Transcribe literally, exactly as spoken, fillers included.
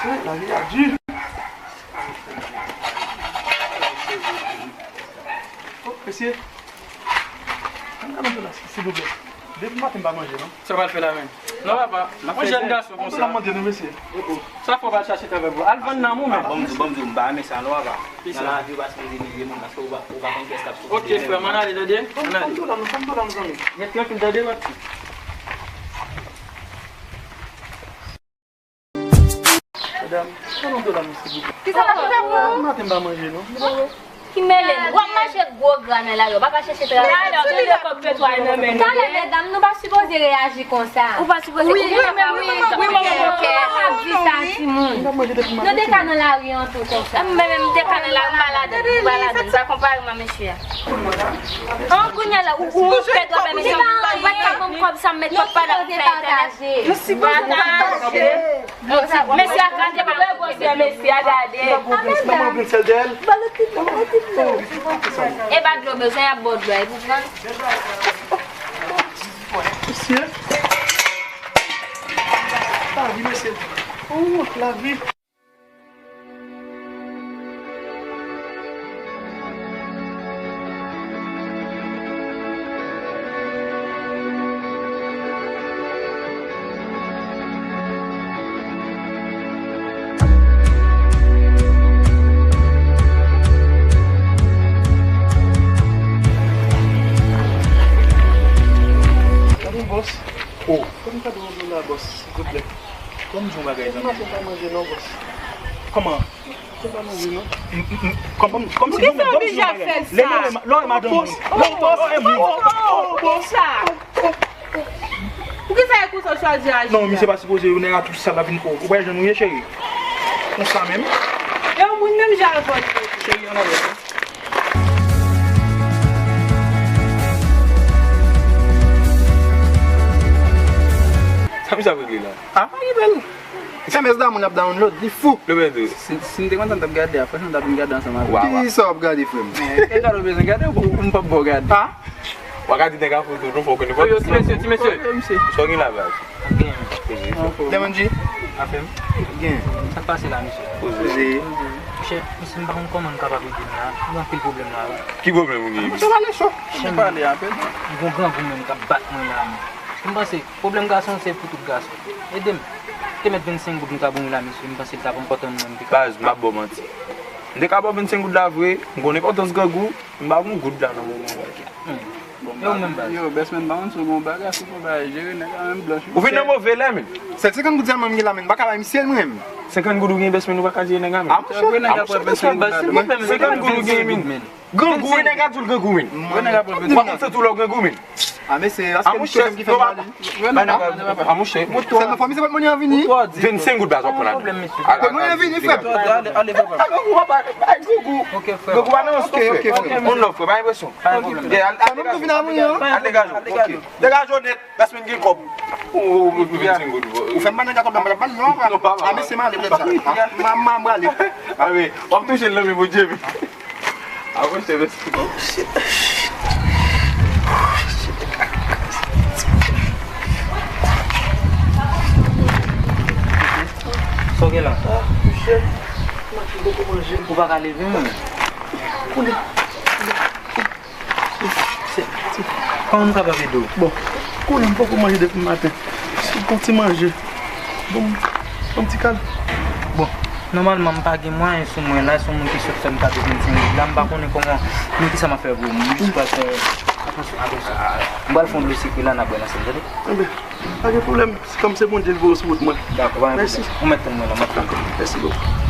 Lavi a di. Oh, mesye. Ann gade yon dola, silvouplè. Depi maten m pa manje, non. Sa w pral fè la menm? Non, papa. Yon jèn gason konsa. Yon dola m mande nou, mesye. Oh, oh. Sa fè w pa al chache travay pou ou? Al vann nanm ou menm. Bon, m di, bon, m di, m pa renmen sa, non, papa. Nan lavi, ou pa sipoze imilye moun, paske ou pa, ou pa konn kiyès k ap soufri. Ok, frè m, ann ale, tande? Ann ale. Ban m dola m, ban m dola m, zanmi. Ret trankil, tande, pati. Medam, ban m dola m, silvouplè. Kisa w ap fè pou ou? Maten m pa manje, non. Ki mele nou? W ap mache gwo gra nan lari, w pa ka chèche travay. Talè, tande kòb petwa nan men nou. Talè, medam, nou pa sipoze reyaji konsa. Ou pa sipoze, wi, ou gen wi, wi, wi, wi, wi, wi, wi, wi, ap di sa, timoun. Nou te ka nan lari an tou konsa. Mwen menm, m te ka nan lari, m pa ladann, m pa ladann. Sa konpare m a mesye a. An, kounye a la, ou, ou pèdi w ap mesye a. Ou pa t ka ban m kòb sa, m met kòb pa la pou fè entènèt. Nou sipoze pataje. Mesye a gade, pa wè gwosè mesye a, gade. Ban m yon grenn sèl dèyè l. E pa dlo bezwen, y ap ba w dlo a, epi pran. Mesye. Lavi, mesye. Oh, lavi. Gade, bòs. Oh. Kòm kado w la, bòs, silvouplè. Kòm di yon bagay, zanmi. Maten pa manje non, bòs. Kòman? Maten pa manje non. M, m, m, kòm, kòm, kòmsi nou menm, kòmsi yon bagay. Lè nou wè ma-, lè w wè madanm ou. Lè w wè bòs. Poukisa e konsa w chwazi aji? Non, misye pa sipoze, yon nèg a tout sal la vin, oh, ou pa jwenn ou ye, cheri. Konsa menm. E yon moun menm jan avè w. Cheri, ann ale. Sa misye ap regle la? Ah, li bèl. Fè mès damoun ap download, li fou. Lè mwen di. Si, si m te konn sa m t ap gade a, franchman m t ap vin gade ansanm avè w. Wa, wa. Kisa w ap gade, frè m? Kèl gade w bezwen gade, ou, ou m p ap ba w gade. Ah? W a ka di nèg a foto, nou fò konnen. Yo, ti mesye, ti mesye. Sa w gen la, baz? Gen. Poze. Demanji? Afè m? Gen. Sa k pase la, mesye? Poze. Poze. Monchè, mesye, m pa konn kòman n kapab ede m la. M gen anpil pwoblèm la, wi. Ki pwoblèm ou gen? Monchè, pale cho. Monchè, pale apèn. M gen yon grangou menm k ap bat mwen la, menm. M panse, pwoblèm gason se pou tout gason. Ede m. Te mèt vennsenk goud m ta ba w la, mesye, m panse l t ap enpòtan mwen, m te ka. Baz, m ap ba w manti. M te ka ba w vennsenk goud la vre, m konn enpòtans grangou, m pa gon goud la nan moman, baz. Hmm. E ou menm, baz? Yo, bèsmenn, pa konn si w gen yon bagay, si w gen yon bagay, jere nèg la menm blanch, wi. Ou vin nan move lè, men. Sèl senkant goud sèlman m gen la, men, m pa ka bay misye l, mwen menm. Senkant goud ou gen, bèsmenn, ou pa ka jere nèg la, men. Ah, monchè. Ah, monchè, bèsmenn, silvouplè, men. Senkant goud ou gen, men. Grangou, wi, nèg a di w grangou, men. Grangou, wi, nèg a pral vin. Ou pa konn santi w lè w grangou, men. Ah, mesye, èske misye menm ki fè m pale? Ah, monchè. Sèlman fò misye pot mwen an vini. Vennsenk goud baz w ap pran la. Pot mwen an vini, frè m. Ale, ale, papa. Grangou, papa, bay grangou. Ok, frè. Grangou pa nan rans, frè. Ok, ok, frè. On love, frè, pa gen presyon. Pa gen pwoblèm. Sa nou vin avè mwen an. Al degaje w. Ok. Degaje w nèt. Bèsmenn gen kòb. Ou, ou, ou, vennsenk goud. Ou fè m pa nan gato blan, m pa t ap ba l non, papa. Ah, mesye, m ale, frè m, sa. M, m, m ale. Ah, wi. W ap touche l nan men Bondye, men. Ah, monchè, mèsi. Oh, shit. Sa w gen la? Ah, monchè. Maten poko manje. Ou pa ka leve, menm? Kounye. Se, se, kòman m kapab ede w? Bon, kounye a m poko manje depi maten. Si w gon ti manje. Bon, bon ti kal. Bon, nòmalman m pa gen mwayen sou mwen la, se yon moun ki sot fè m kado vennsenk goud la, m pa konnen kòman, men kisa m ap fè pou ou. M jis pral fè, atansyon, atansyon. M pral fè yon dlo sikre la, n ap bwè l ansanm, tande? Enben, pa gen pwoblèm, se kòm se Bondye l voye w sou wout mwen. Dakò, pa gen pwoblèm. Mèsi. Ou mèt tann mwen la, m ap tann ou. Mèsi bokou.